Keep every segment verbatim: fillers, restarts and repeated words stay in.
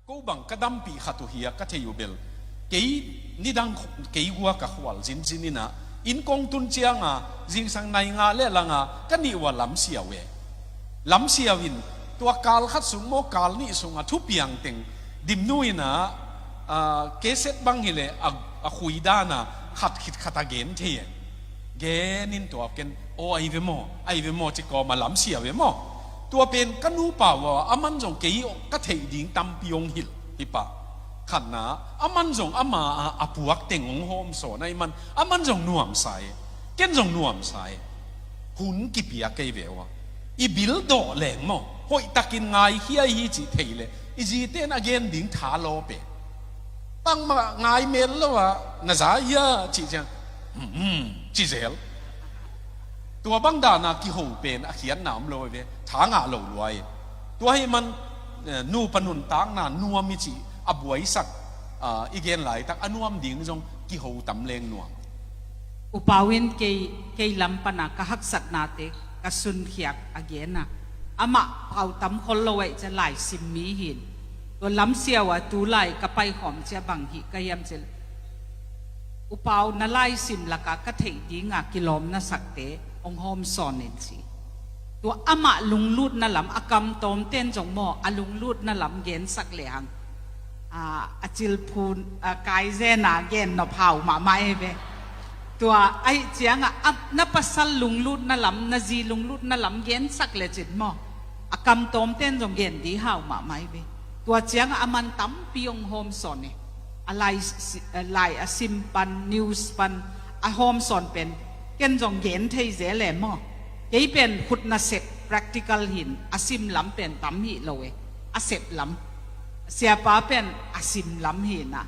Ko bang ka dampih khat uh hi a, ka thei uh bel, kei nidang kei gua ka khual zinzin in ah, inn kong tun ciang a, zingsang nai nga le lang a ka nih uh a lamsiau e. Lamsiau in tua kal khat sung maw, kal nih sung a thupiang teng Dimnu in ah, ah, keset bang hi leh a, a khui dan a khat khit khat a gen thei e. Gen in tua ken, aw, ai ve maw, ai ve maw, ci kawm a lamsiau ve maw. Tua pen ka nupa uh a, aman zong kei ka theih ding tampi hong hilh hi pah. Khatna, aman zong ama a, a puak teng hong hawmsawn ahih man, aman zong nuamsa e. Ken zong nuamsa e. Hun kipia kei ve uh a, i bil dawh leng maw, hoihtakin ngaikhia i hi cih thei leh i zite in a gen ding tha lawp e. Bangmah ngai mel lo a, na za hia cih ciang, "Hmm," ci zel. Tua bang dan a kiho pen a khiatna om lo ve, tha ngah lo lua e. Tua ahih man, eh, nupa nuntakna nuam i cih a buaisak, ah, i gen laitak a nuam ding zong kiho tam leng nuam. U Pau in kei, kei lam pan a ka haksatnate ka sunkhiat a gen a, amah pau tam khol lo ahih ciang laisim mi hi in. Tua lamsiau a tulai ka paikhawm ciang bang hih ka hiam cih leh, U Pau, na laisim lak a ka theih ding a kilawm na sakte hong hawmsawn in, ci. Tua amah lunglutna lam, a kamtawmte in zong maw, a lunglutna lam gensak lehang, a, a cilphun, a, kaizen a gennop hau mahmah e ve. Tua ahih ciang a, a, na pasal lunglutna lam, na zi lunglutna lam gensak lecin maw, a kamtawmte in zong gen ding hau mahmah e ve. Tua ciang a aman tampi hong hawmsawn e. A lai si-, a lai a sim pan, news pan a hawmsawn pen ken zong gen thei zel e maw. Kei pen khut nasep, practical hi in, a sim lam pen tam hi lo e. A sep lam, siapa pen a sim lam hi in a,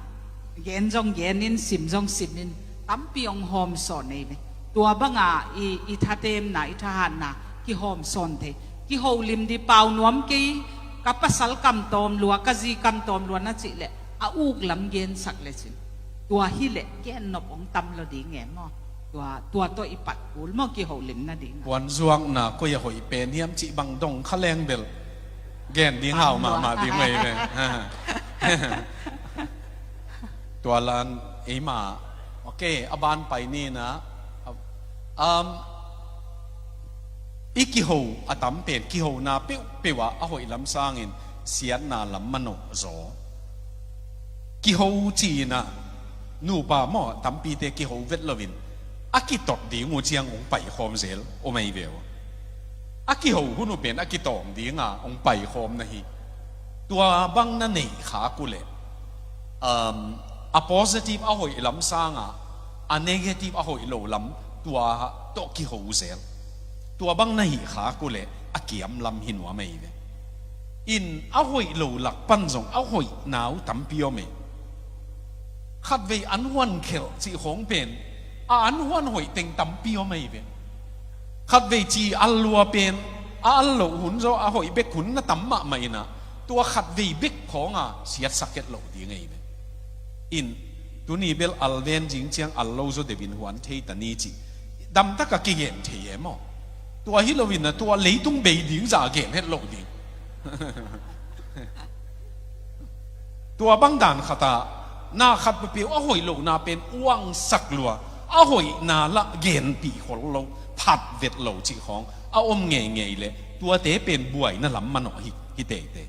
gen zong gen in, sim zong sim in, tampi hong hawmsawn e ve. Tua bang a i, i thatemna, i thahatna kihawmsawn thei. Kiholim ding pau nuam kei, ka pasal kamtawm lua, ka zi kamtawm lua na cih leh a uk lam gensak lecin, tua hi leh gennop hong tam lo ding e maw. Tua, tua tawh i pat kul maw, kiholim nading a. Puanzuakna koi a hoih pen hiam cih bang dong kha leng bel gen ding hau mahmah ding mei ve. Tua lan eima, ok, a ban pai ni na. Um, i kiho a tam pen, kihona peuhpeuh ah a hoih lam sangin siatna lam manawh zaw. Kiho ci-in ah, nupa maw, tampite kiho vet loin a kitot ding uh ciang hong paikhawm zel om ahi ve uh. A kiho hun uh pen a kitawng ding a hong paikhawm na hi. Tua bang na neih khak uh leh, um, a positive a hoih lam sangah a negative a hoih lo lam tua tawh kiho zel. Tua bang na hih khak uh leh a kiam lam hi nuam ahi ve. In a hoih lo lak pan zong a hoihna uh tampi om e. Khatvei an huan khelh cih khawng pen a an huan hoih teng tampi om ahi ve. Khatvei ci al lua pen a al loh hun zaw a hoih bek hun na tam mahmah in ah, tua khatvei bek khawng a siatsak het loh ding ahi ve. In tuni bel al ven, zing ciang al lo zaw deuh in huan thei ta ni cih damtak a kigen thei e maw. Tua hi loin ah tua leitung bei ding zah gen het loh ding. Tua bang dan khat ah na khat peuhpeuh a hoih lohna pen uangsak lua, a hoihna lah genpih khol lo, phat vet lo cih khawng a om ngeingei leh tuate pen buaina lam manawh hi, hi teitei.